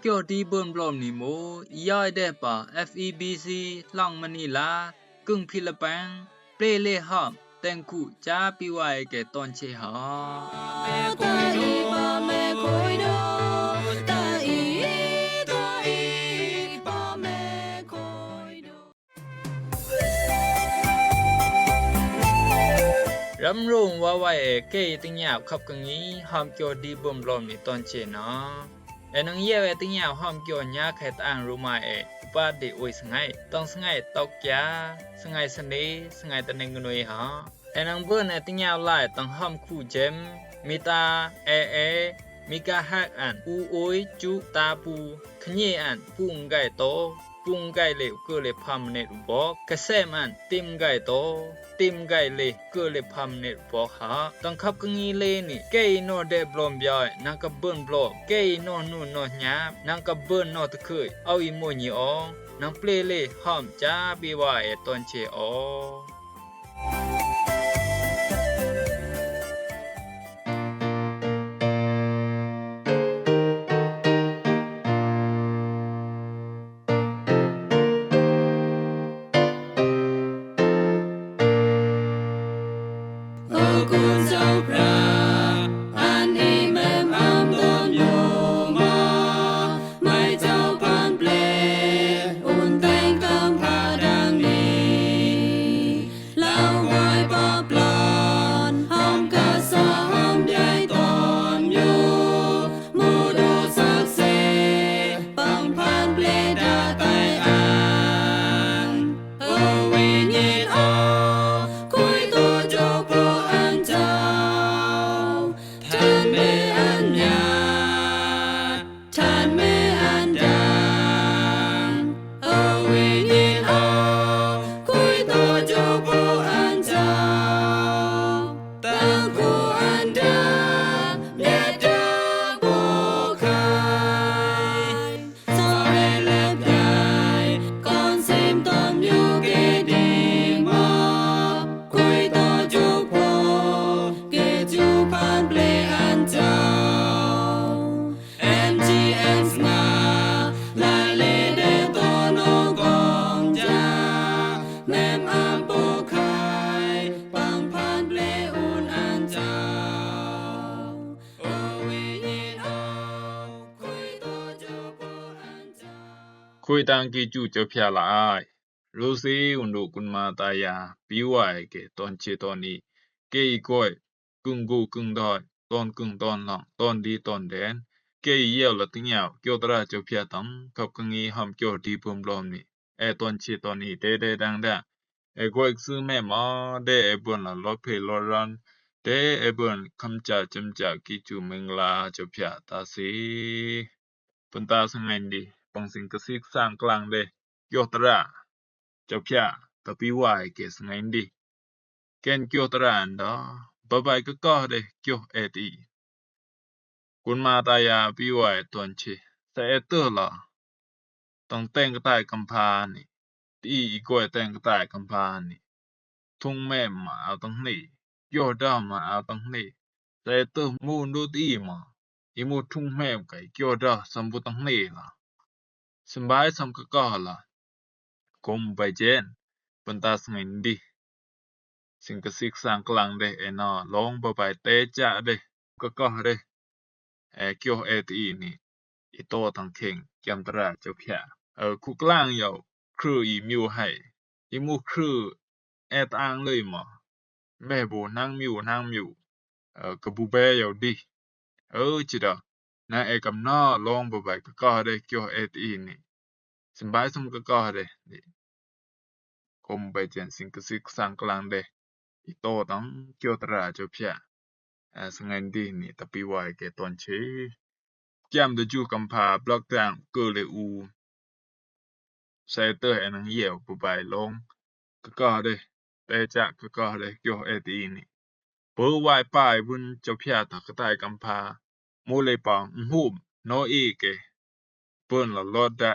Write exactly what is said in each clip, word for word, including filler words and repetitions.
Kyo di bun blom ni mo, i yoi de pa F E B C, Long Manila, Kung Philippines, ple le hom, teng ku cha pi wai ke ton che ha. Ram rong wa wai e kei ting yap khap ka ngi, hom kyo di bun blom ni ton che na. E nang yeu e ting yau hom kyo nya khe tang ru mai e, upa de ui sngai, tang sngai tok kya, sngai sani, sngai taneng nui ha. E nang bun e ting yau lai tang hom khu jem, mita, e e, mika hak an, u ui, chu, ta pu, khnyi an, pung gai to, pung gai le u kơ le pham ne u bok, ka sem an, tim gai to, tim gai le, kơ le pham ne u bok ha. Tang khap ka ngi le ni, kei no de blom bioi, nang ka bun blom, kei no nu no nyap, nang ka bun no te khơi, au i mo nyi ong, nang ple le, hom cha bi wa e ton che ong. Lau ngoi pop lon, hom ka sa hom yai ton yu, mu du sak se, pang phan ple da tai an. O wi nyin o, kui to jo po an chao, than me an nyat. Than me an dang, o wi nyin o, kui to jo po an chao. Tang ku an dang, mia da po khai. Sa he lep yai, kon sim tom yu ke di ma. Kui to jo po, ke ju phan ple an chao. M G M nga, la le de to no kong ja, mem am po khai, pang phan ple un an chao. O wi nyin o, kui to jo po an chao. Kui tang ki ju jo pia la ai. Lu si un du kun ma ta ya, pi wai ke ton che ton i. Ke i koi, kung gu kung doi, ton kung ton long, ton di ton den. Ke i yau la ting yau, kyo tra jo pia tang, khap ka ngi hom kyo di bun blom ni. E ton che ton i, te de dang da. E koi su me ma, de e bun la lot pe lot ran. De e bun kam cha cham cha ki chu ming la jo pia ta si. Pun ta sa ngai ndi, pang sing ka sik sang klang de. Kyo tra. Chao pia, ta pi wai ke sngai ndi. Ken kyo tra an da, ba bai ka ka de kyo e ti. Kun ma ta ya pi wai ton che, sa e te la. Tang teng ka tai kam pha ni. Ti i koi teng ka tai kam pha ni. Thung me ma a tang ni. Kyo da ma a tang ni. Sa e te mu ndu ti ma. I mu thung me kai kyo da sam bu tang ni la. Sim bai sam ka ka la. Kum bai jen, pun ta sngai ndi. Sing ka sik sang klang de e na long ba bai te cha de, ka ka de. E kyo e ti ni. I to tang keng, kiam tra jo pia. E ku klang yau, kru i miu hai. I mu kru e tang lui ma. Me bu nang miu, nang miu. E ka bu be yau di. E chi da. Na e kam na long ba bai ka ka de kyo e ti ni. Sim bai sam ka ka de. Kum bai chen sing ka sik sang klang de. I to tang kyo tra jo pia. E sngai ndi ni ta pi wai ke ton che. Kiam da ju kam pha blok tang kơ le u. Sa e te e nang yeu ba bai long. Ka ka de. Te cha ka ka de kyo e ti ni. Pơ wai pai bun jo pia ta ka tai kam pha. Mu le pang hum no i ke. Bun la lot da.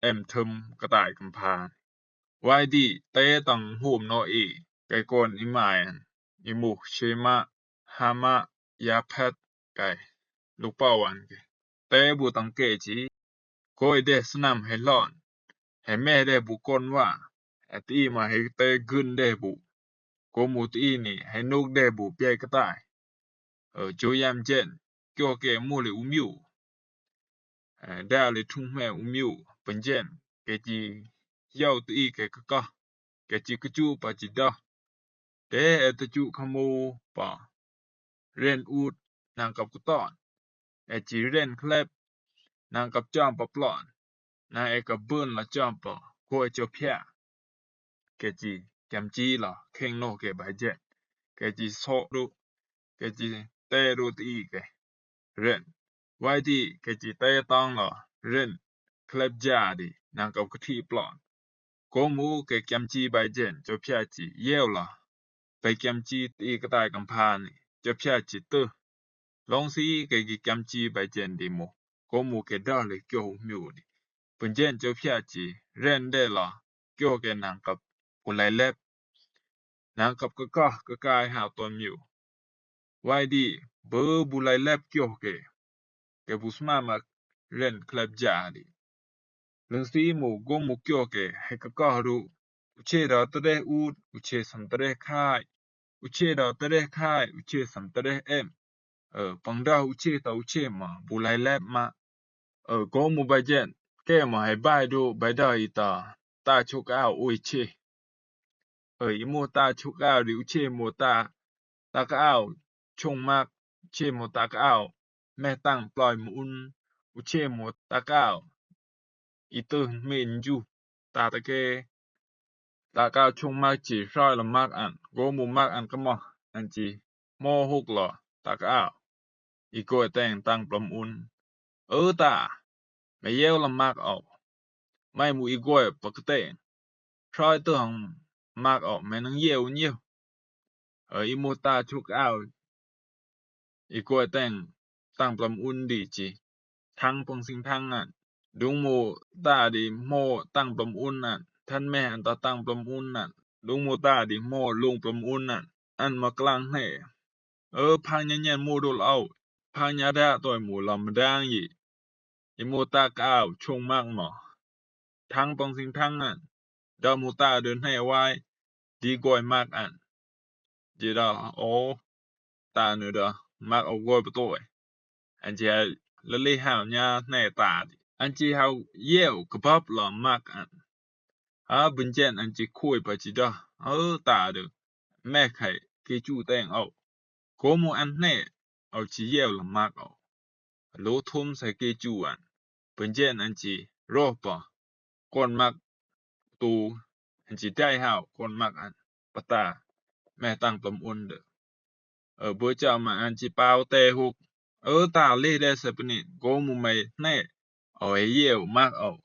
Em thum ka tai kam pha. Wai di te tang hum no i. Kai kon i mai an. I mu shema, hama, ya phat, kai. Luk pa wan ke. tɛ bu tang kɛ ci. Koi dɛ snam hɛ lon. Hɛ mɛ dɛ bu kon wa. Hɛ ti ma hɛ tɛ gun dɛ bu. Ko mu ti ni hɛ nuk dɛ bu pia ktai. Ɛ, jo yam jen. Kio kɛ mu le u miu. Ɛ, da le tung mɛ u miu. Pun jen. Kɛ ci yau ti kɛ kaka. Kɛ ci kchu pa ci da. Tɛ ɛ tchu kamu pa. Ren ut nangkap kton. Ɛ ci ren klep nangkap cham pa plon. Na ɛ ka bun la cham pa ko ɛ cho pia. Kɛ ci kiam ci la keng no kɛ ba jen. Kɛ ci so ru. Kɛ ci tɛ ru ti kɛ ren. Wai ti kɛ ci tɛ tang la ren klep ja di nangkap kti plon. Ko mu kɛ kiam ci ba jen cho pia ci yeu la. Ba kiam ci ti ktai kampani cho pia ci tu. Long si kɛ ki kiam ci ba jen di mu. Ko mu kɛ da le kio u miu di. Pun jen cho pia ci ren de la kio kɛ nangkap u lai lep. Nangkap kaka kaka ha to miu. Wai di bu bu lai lep kio kɛ. Kɛ bu sma mak ren klep ja di. Lun si mu go mu kio kɛ hɛ kaka ru. U che da tede ut u che sam tede kai. U che da tede kai u che sam tede em. Ɛ, pang da u che ta u che ma bu lai lep ma. Ɛ, go mu ba jen kɛ ma hɛ bai du bai da i ta ta chuk au u i che. Ɛ, i mu ta chuk au di u che mu ta ta ka au chung mak u che mu ta ka au mɛ tang ploi mu un u che mu ta ka au. I tu mi nju ta ta ke ta ka au chung mak ci soi la mak an go mu mak an ka mo an ci mo huk la ta ka au. I goi teng tang plom un. Ơ ta, mɛ yeu la mak au. Mai mu i goi pa ka teng. Soi tu hang mak au, mɛ nang yeu nyu. Ơ i mu ta chuk au. I goi teng tang plom un di ci. Thang pang sing thang an. Dung mu ta di mo tang plom un an. Than mɛ an ta tang plom un an. Dung mu ta di mo lung plom un an. An ma klang ne. Ơ phang nya nyen mu dul au. Phang nya da toi mu lam dang yi. I mu ta ka au chung mak mo. Thang pang sing thang an. Da mu ta dun he wai. Di goi mak an. Ji da o. Ta nu da mak au goi pa toi. An ji ha la li hao nya ne ta di. An ji hao yeu ka bap la mak an. A bun jen an ji koi pa ji da. Ơ ta du. Mɛ kai ki chu teng au. Ko mu an ne au ji yeu la mak au. Lo thum sa ki chu an. Bun jen an ji ro pa. Kon mak tu an ji dai hao kon mak an. Pa ta. Mɛ tang plom un du. Ơ bu cha ma an ji pao te huk. Ơ ta li de se pni. Ko mu mai ne. Au e yeu mak au.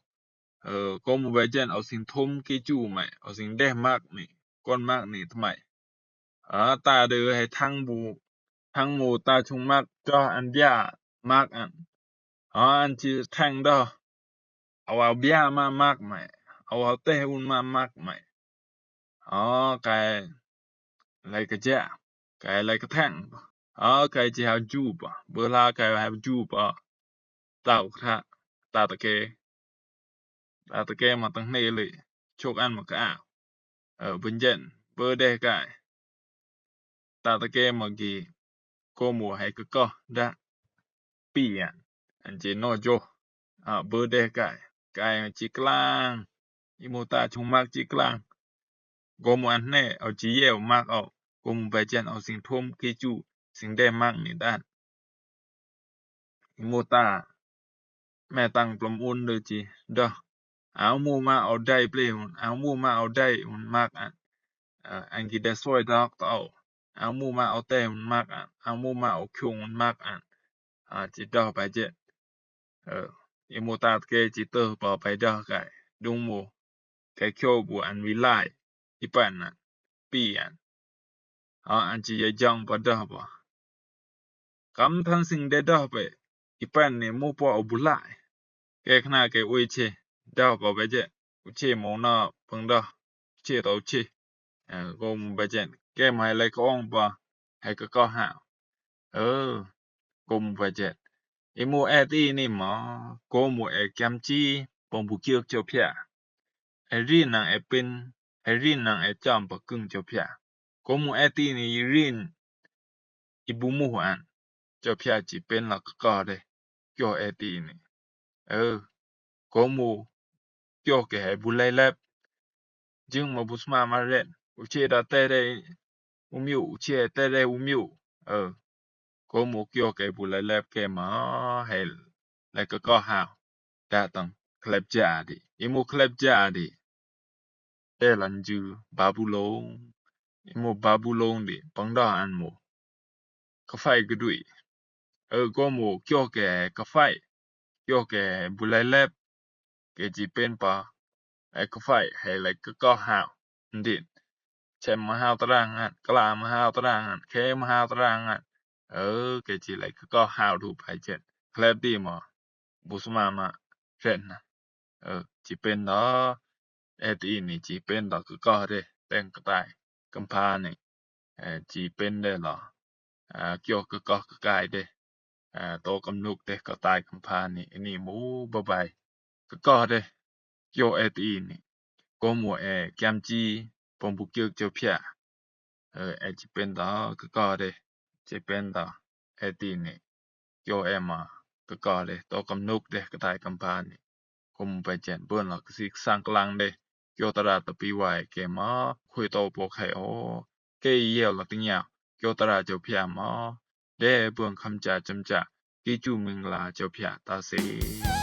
Ơ, ko mu ba jen au sing thum ki chu mai, au sing deh mak ni, kon mak ni tmai. Ơ, ta du he thang bu, thang mu ta chung mak, cho an bia mak an. Ơ, an chi thang do, au au bia ma mak mai, au au teh un ma mak mai. Ơ, kai lai ka ja, kai lai ka thang. Ơ, kai chi hao ju pa, bu la kai hao ju pa. Tau kha, ta ta ke. Ta ta ke ma tang ne le, chok an ma ka. Ơ, bun jen, bu deh kai. Ta ta ke ma gi, ko mu hai ka ko, da. Pi an, an chi no jo. A, bu deh kai, kai chi klang. I mu ta chung mak chi klang. Ko mu an ne, au chi yeu mak au. Ko mu ba jen au sing thum ki chu, sing deh mak ni dan. I mu ta, mɛ tang plom un du chi, da. Au mu ma au dai ple un, au mu ma au dai un mak an. Ơ, an ki da soi dok ta au. Au mu ma au teh un mak an, au mu ma au kiung un mak an. Ơ, chi da ba jet. Ơ, i mu ta ke chi tơ pa pai da kai. Dung mu. Ke kyo bu an wi lai. I pan an. Pi an. Ơ, an chi ye jang pa da pa. Kam than sing de da pa. I pan ni mu pa au bu lai. Ke khna ke ui che. Da pa ba je. U che mo na pang da. Che ta u che. Ơ, ko mu ba jen. Ke mai lai ka ong pa. Hai ka ka ha. Ơ, ko mu ba jen. Imo eti ni mò, ko mo e kiam ci pong bu kiok co pia. E ri nang e pin, e ri nang e cam pa kung co pia. Ko mo eti ni rin i bu mu an co pia ci pen la kaka de. Kio eti ni. E, ko mo kio ke he bu lai lep. Jing ma bu sma ma ren. U ce da te de u miu, u ce te de u miu. E, ko mo kio ke bu lai lep ke ma hel. Lai kaka hao. Da tang klep ja di. Imo klep ja di. E lan ju Babulon. Imo Babulon di. Pang da an mo. Kafai gdui. E, ko mo kio ke kafai. Kio ke bu lai lep. Ke ci pen pa. E kafai. He lai kaka hao. Ndin. Cem ma hao tra ngan. Kla ma hao tra ngan. Ke ma hao tra ngan. E, ke ci lai kaka hao du pai cen. Klep di mo. Bu sma ma ren na. E, ci pen da. Eti ni ci pen da kaka de. Teng katai. Kampa ni. E, ci pen de la. E, kio kaka kakai de. E, to kam nuk de katai kampa ni. Ini mo babai. Kaka de. Kio eti ni. Ko mo e kiam ci pong bu kiok co pia. E, e ci pen da kaka de. Ci pen da eti ni. Kio e ma kaka de. To kam nuk de katai kampa ni. Ko mo pa cen bun la kasi sang klang de. Kio tara tapi wai ke ma. Khui to pok hai o. Ke yeo la ting yao. Kio tara co pia ma. De bun kham ca cam ca. Ki cu ming la co pia ta se.